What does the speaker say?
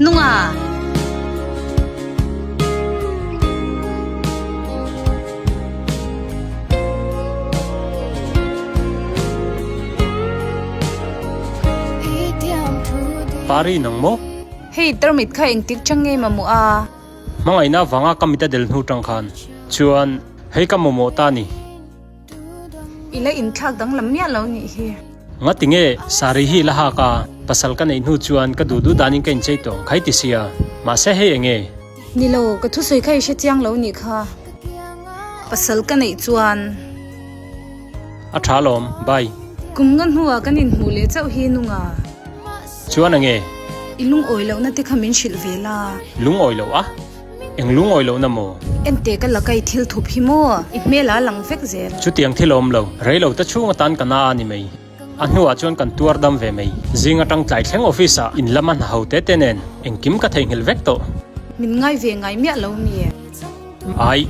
Nunga! Pari nang maw? Hei tarmit kha engtik chang nge mamawh a? Hmangaihna vanga ka mit a del hnu tang khan chuan hei ka mamawh ta ni. I la inthlak danglam miah lo nih hi. Ngati nge sari hi la hak a, pasal ka neih hnu chuan ka duh duh danin ka inchei tawng khai ti sia, mahse hei enge? Ni lo, ka thusawi kha i hre chiang lo nih kha. Pasal ka neih chuan. A tha lawm, bye. Kum nga hnuah kan inhmuh leh chauh hi nunga. Chuan enge? I lungawi lohna te kha min hrilh ve la. Lungawi loh a? Eng lungawi lohna maw? Ente ka la kai thil thup hi maw? I hmel a lang vek zel. Chutiang thil a awm lo. Rei lo te chhung atan ka na a ni mai. A hnuah chuan kan tuar dam ve mai. Zing atang tlai thleng office ah in lama hna ho te te nen engkim ka theihnghilh vek tawh. Min ngai ve ngai miah lo mi? Ai.